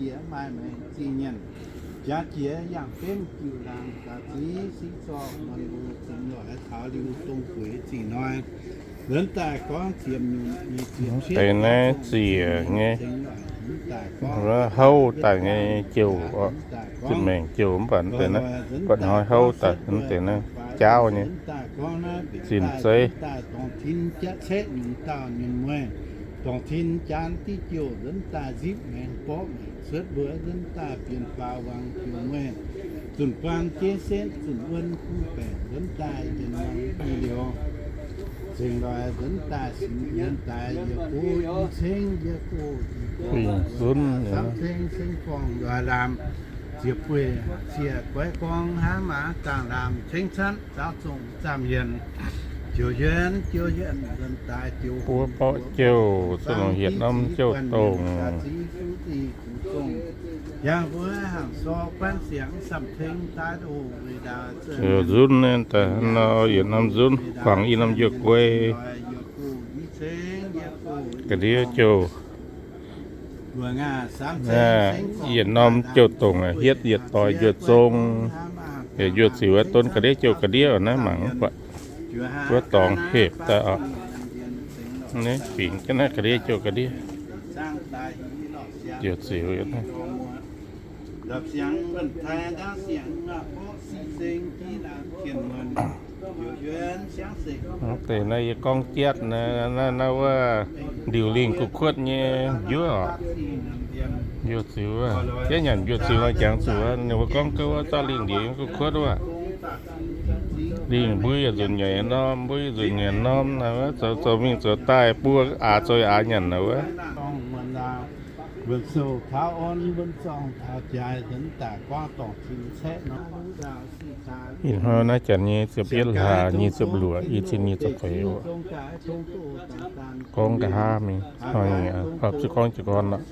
jiex maaih maengc zingh nyanc, jaax jiex yangh benv jiu laangz ga'ziex singx zorqv muonz mbuo zingx loic taux liuz dongh gueix zingh hnoi. Nzuonx daaih gorngv ziepc nyungc nyei ziepc cietv deix naaiv ziec nyei, houv daaih nyei jouh, ziepc maengc jouh mv baac deix naaiv buatc hnoi houv daaih deix naaiv jaauv nyei zinh zeiv. Dongh tin jaav caeqv nyungc dauh nyungc mueiz, dongh tin jaav diuh jouh nzuonx daaih nzipv maengx borqv maengx cuotv mbuo nzuonx daaih bienx faaux wangc jouh mueiz, zunh buang jeiv setv zunh wuon kuv baengc nzuonx daaih njien-youh i liouh, zengc loic nzuonx daaih sinx nzuonx daaih yietc go i ceng, yietc go i gorngv, samv ceng ceng forng nzoih lamz, ziepc bueix cieqv goiv gorngv hnangv maac dangh lamz ceng canv zaaux zongh zaamh yienc, jouh yuonx jouh yienc nzuonx daaih jouh buov borqv jouh, zuqc longc hietc norm jouh dongh. Yangh mbuo hnangv sor guanv siangx samv ceng daaih oc. Nzunv naaiv daaih nor yietc norm nzunv guangc i norm njuov guei, ga'ndiev jouh, yietc norm jouh dongh hietv yietc doix njuov zong, yaac njuov ziux donv ga'ndiev jouh ga'ndiev naaiv mangc buatc wuov dorngx hepc daaih oc. Naaiv fingx jienv naaiv ga'ndiev jouh ga'ndiev njuov ziux. Deix naaiv yie gorngv jatv naaiv, naaiv wuov ndiuc lingh gu'kuotv nyei njuov oc. Njuov ziux, jiex nyanc njuov ziux jangx zuqc ninh mbuo gorngv gouv wuov zorqv lingh ndiuc yiem gu'kuotv wuov. Lingh mbuo yietc nzunc nyanc norm, mbuo yietc nzunc nyanc norm naaiv wuov, zoux zoux mingh zoux daaih buo aax zoux aax nyanc naaiv wuov. Ih hnoi naaiv janx nyei ziepc yietv hlaax nyic ziepc luoqc, i cin nyic ziepc feix oc. Gorngv nqa'haav mingh, hnoi, hnoi ziouc gorngv jiez gorn lorqc.